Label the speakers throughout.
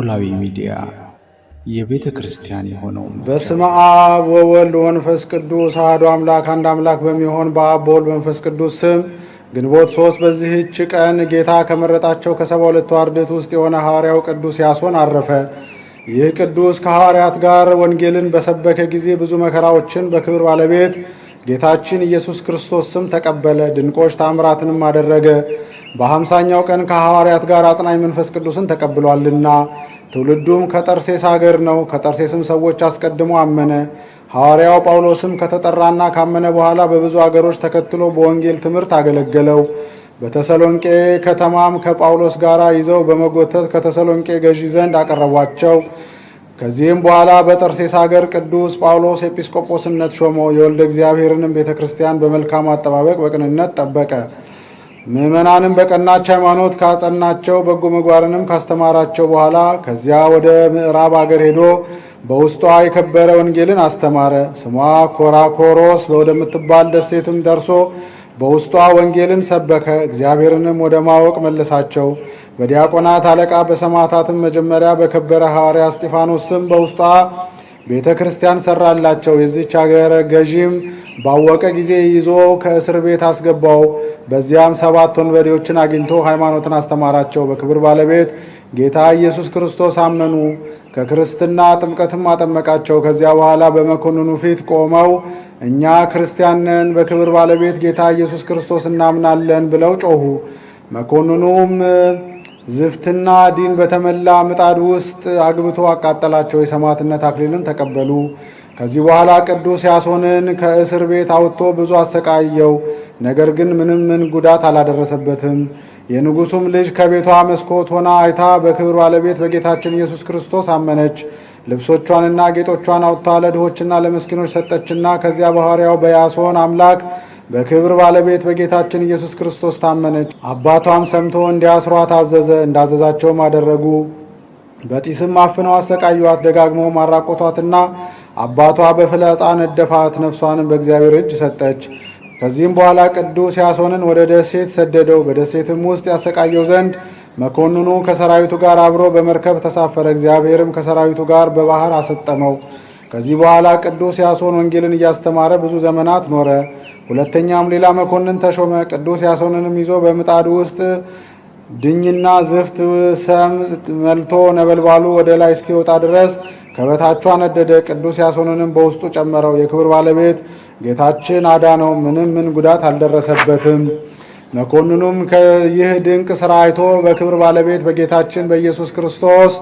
Speaker 1: ኖላዊ ሚዲያ የቤተ ክርስቲያን የሆነው
Speaker 2: በስመ አብ ወወልድ ወመንፈስ ቅዱስ አሐዱ አምላክ። አንድ አምላክ በሚሆን በአብ በወልድ በመንፈስ ቅዱስ ስም ግንቦት 3 በዚህች ቀን ጌታ ከመረጣቸው ከ72ቱ አርድእት ውስጥ የሆነ ሐዋርያው ቅዱስ ያሶን አረፈ። ይህ ቅዱስ ከሐዋርያት ጋር ወንጌልን በሰበከ ጊዜ ብዙ መከራዎችን በክብር ባለቤት ጌታችን ኢየሱስ ክርስቶስ ስም ተቀበለ። ድንቆች ታምራትንም አደረገ። በ50ኛው ቀን ከሐዋርያት ጋር አጽናኝ መንፈስ ቅዱስን ተቀብሏልና። ትውልዱም ከጠርሴስ አገር ነው። ከጠርሴስም ሰዎች አስቀድሞ አመነ። ሐዋርያው ጳውሎስም ከተጠራና ካመነ በኋላ በብዙ አገሮች ተከትሎ በወንጌል ትምህርት አገለገለው። በተሰሎንቄ ከተማም ከጳውሎስ ጋር ይዘው በመጎተት ከተሰሎንቄ ገዢ ዘንድ አቀረቧቸው። ከዚህም በኋላ በጠርሴስ አገር ቅዱስ ጳውሎስ ኤጲስቆጶስነት ሾመው። የወልደ እግዚአብሔርንም ቤተ ክርስቲያን በመልካም አጠባበቅ በቅንነት ጠበቀ። ምዕመናንም በቀናች ሃይማኖት ካጸናቸው በጎ ምግባርንም ካስተማራቸው በኋላ ከዚያ ወደ ምዕራብ አገር ሄዶ በውስጧ የከበረ ወንጌልን አስተማረ። ስሟ ኮራኮሮስ ወደምትባል ደሴትም ደርሶ በውስጧ ወንጌልን ሰበከ። እግዚአብሔርንም ወደ ማወቅ መለሳቸው። በዲያቆናት አለቃ በሰማዕታትም መጀመሪያ በከበረ ሐዋርያ እስጢፋኖስ ስም በውስጧ ቤተ ክርስቲያን ሰራላቸው። የዚች አገር ገዢም ባወቀ ጊዜ ይዞ ከእስር ቤት አስገባው። በዚያም 7 ወንበዴዎችን አግኝቶ ሃይማኖትን አስተማራቸው። በክብር ባለቤት ጌታ ኢየሱስ ክርስቶስ አመኑ። ከክርስትና ጥምቀትም አጠመቃቸው። ከዚያ በኋላ በመኮንኑ ፊት ቆመው እኛ ክርስቲያን ነን፣ በክብር ባለቤት ጌታ ኢየሱስ ክርስቶስ እናምናለን ብለው ጮኹ። መኮንኑም ዝፍትና ዲን በተመላ ምጣድ ውስጥ አግብቶ አቃጠላቸው። የሰማዕትነት አክሊልም ተቀበሉ። ከዚህ በኋላ ቅዱስ ያሶንን ከእስር ቤት አውጥቶ ብዙ አሰቃየው። ነገር ግን ምንም ምን ጉዳት አላደረሰበትም። የንጉሱም ልጅ ከቤቷ መስኮት ሆና አይታ በክብር ባለቤት በጌታችን ኢየሱስ ክርስቶስ አመነች። ልብሶቿንና ጌጦቿን አውጥታ ለድሆችና ለመስኪኖች ሰጠችና ከዚያ በሐዋርያው በያሶን አምላክ በክብር ባለቤት በጌታችን ኢየሱስ ክርስቶስ ታመነች። አባቷም ሰምቶ እንዲያስሯት አዘዘ። እንዳዘዛቸውም አደረጉ። በጢስም አፍነው አሰቃዩአት። ደጋግመውም አራቆቷትና አባቷ በፍላጻ ነደፋት። ነፍሷንም በእግዚአብሔር እጅ ሰጠች። ከዚህም በኋላ ቅዱስ ያሶንን ወደ ደሴት ሰደደው። በደሴትም ውስጥ ያሰቃየው ዘንድ መኮንኑ ከሰራዊቱ ጋር አብሮ በመርከብ ተሳፈረ። እግዚአብሔርም ከሰራዊቱ ጋር በባህር አሰጠመው። ከዚህ በኋላ ቅዱስ ያሶን ወንጌልን እያስተማረ ብዙ ዘመናት ኖረ። ሁለተኛም ሌላ መኮንን ተሾመ። ቅዱስ ያሶንንም ይዞ በምጣዱ ውስጥ ድኝና ዝፍት ሰም መልቶ ነበልባሉ ወደ ላይ እስኪወጣ ድረስ ከበታቹ አነደደ። ቅዱስ ያሶንንም በውስጡ ጨመረው። የክብር ባለቤት ጌታችን አዳነው፣ ምንም ምን ጉዳት አልደረሰበትም። መኮንኑም ይህ ድንቅ ስራ አይቶ በክብር ባለቤት በጌታችን በኢየሱስ ክርስቶስ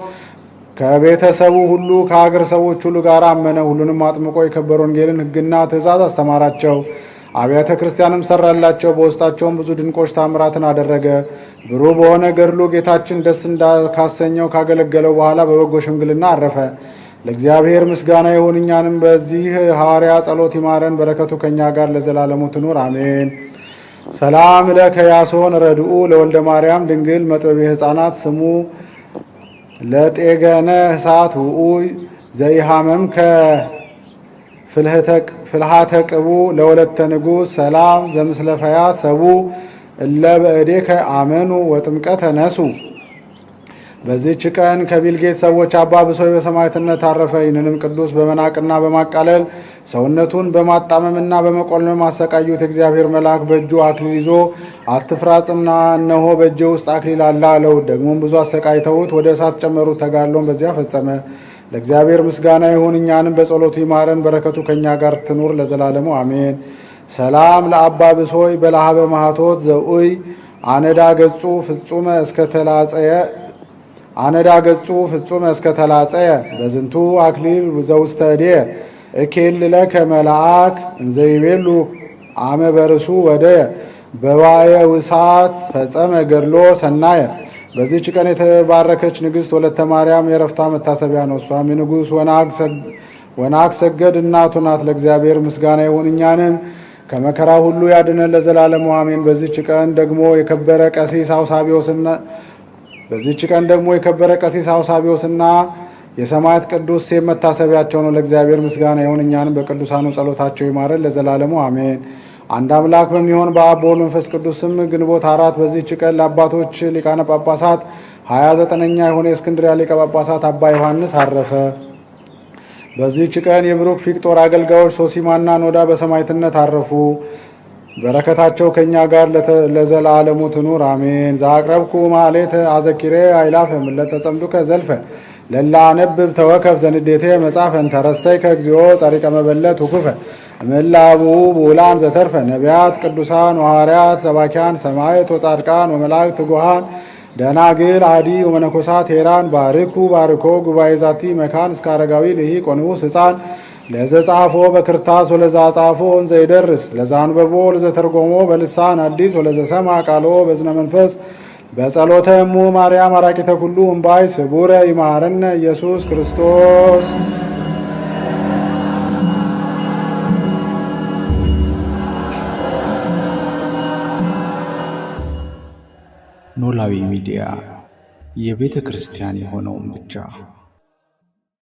Speaker 2: ከቤተሰቡ ሁሉ ከአገር ሰዎች ሁሉ ጋር አመነ። ሁሉንም አጥምቆ የከበረ ወንጌልን ሕግና ትእዛዝ አስተማራቸው። አብያተ ክርስቲያንም ሰራላቸው። በውስጣቸውም ብዙ ድንቆች ታምራትን አደረገ። ብሩህ በሆነ ገድሉ ጌታችን ደስ ካሰኘው ካገለገለው በኋላ በበጎ ሽምግልና አረፈ። ለእግዚአብሔር ምስጋና ይሁን፣ እኛንም በዚህ ሐዋርያ ጸሎት ይማረን፣ በረከቱ ከእኛ ጋር ለዘላለሙ ትኑር አሜን። ሰላም ለከ ያሶን ረድኡ ለወልደ ማርያም ድንግል መጥበቤ ሕፃናት ስሙ ለጤገነ እሳት ውኡይ ዘይሃመምከ ፍልሃተ ቅቡ ለወለተ ንጉሥ ሰላም ዘምስለ ፈያት ሰቡ እለ በእዴከ አመኑ ወጥምቀተ ነሱ። በዚህች ቀን ከቢልጌት ሰዎች አባ ብሶይ በሰማዕትነት አረፈ። ይህንንም ቅዱስ በመናቅና በማቃለል ሰውነቱን በማጣመምና በመቆልመም አሰቃዩት። የእግዚአብሔር መልአክ በእጁ አክሊል ይዞ አትፍራ፣ ጽና፣ እነሆ በእጄ ውስጥ አክሊል አለ አለው። ደግሞም ብዙ አሰቃይተውት ወደ እሳት ጨመሩት። ተጋድሎን በዚያ ፈጸመ። ለእግዚአብሔር ምስጋና ይሁን፣ እኛንም በጸሎቱ ይማረን፣ በረከቱ ከእኛ ጋር ትኑር ለዘላለሙ አሜን። ሰላም ለአባ ብሶይ በላሃበ ማህቶት ዘኡይ አነዳ ገጹ ፍጹመ እስከ ተላጸየ አነዳ ገጹ ፍጹመ እስከ ተላጸየ በዝንቱ አክሊል ዘውስተ እዴ እኬልለከ መልአክ እንዘይቤሉ አመ በርሱ ወደየ በዋየ ውሳት ፈጸመ ገድሎ ሰናየ። በዚህች ቀን የተባረከች ንግሥት ወለተ ማርያም የረፍቷ መታሰቢያ ነው። እሷም የንጉሥ ወናግ ሰገድ እናቱ ናት። ለእግዚአብሔር ምስጋና ይሁን፣ እኛንም ከመከራ ሁሉ ያድነን ለዘላለሙ አሜን። በዚህች ቀን ደግሞ የከበረ ቀሲስ አውሳቢዎስና በዚህች ቀን ደግሞ የከበረ ቀሲስ አውሳቢዎስና የሰማዕት ቅዱስ ሴም መታሰቢያቸው ነው። ለእግዚአብሔር ምስጋና ይሁን፣ እኛንም በቅዱሳኑ ጸሎታቸው ይማረን ለዘላለሙ አሜን። አንድ አምላክ በሚሆን በአብ በወልድ መንፈስ ቅዱስም ግንቦት 4 በዚህች ቀን ለአባቶች ሊቃነ ጳጳሳት 29ኛ የሆነ የእስክንድርያ ሊቀ ጳጳሳት አባ ዮሐንስ አረፈ። በዚህች ቀን የብሩክ ፊቅጦር አገልጋዮች ሶሲማና ኖዳ በሰማዕትነት አረፉ። በረከታቸው ከእኛ ጋር ለዘላለሙ ትኑር አሜን። ዘአቅረብኩ ማሌተ አዘኪሬ አይላፈ ምለተ ጸምዱከ ዘልፈ ለላ አነብብ ተወከፍ ዘንዴቴ መጻፈ እንተረሰይ ከእግዚኦ ጸሪቀ መበለት ውኩፈ እምላቡ ብዑላን ዘተርፈ ነቢያት ቅዱሳን ወሐዋርያት ሰባኪያን ሰማዕት ወጻድቃን ወመላእክት ትጉሃን ደናግል አዲ ወመነኮሳት ሄራን ባርኩ ባርኮ ጉባኤ ዛቲ መካን እስከ አረጋዊ ልሂቅ ወንዑስ ሕፃን ለዘ ጻፎ በክርታስ ወለዛ ጻፎ እንዘ ይደርስ ለዛ አንበቦ ለዘተርጎሞ በልሳን አዲስ ወለዘ ሰማ ቃሎ በዝነ መንፈስ በጸሎተ እሙ ማርያም አራቂተ ኩሉ እምባይ ስቡረ ይማረነ ኢየሱስ ክርስቶስ።
Speaker 1: ኖላዊ ሚዲያ የቤተ ክርስቲያን የሆነውን ብቻ።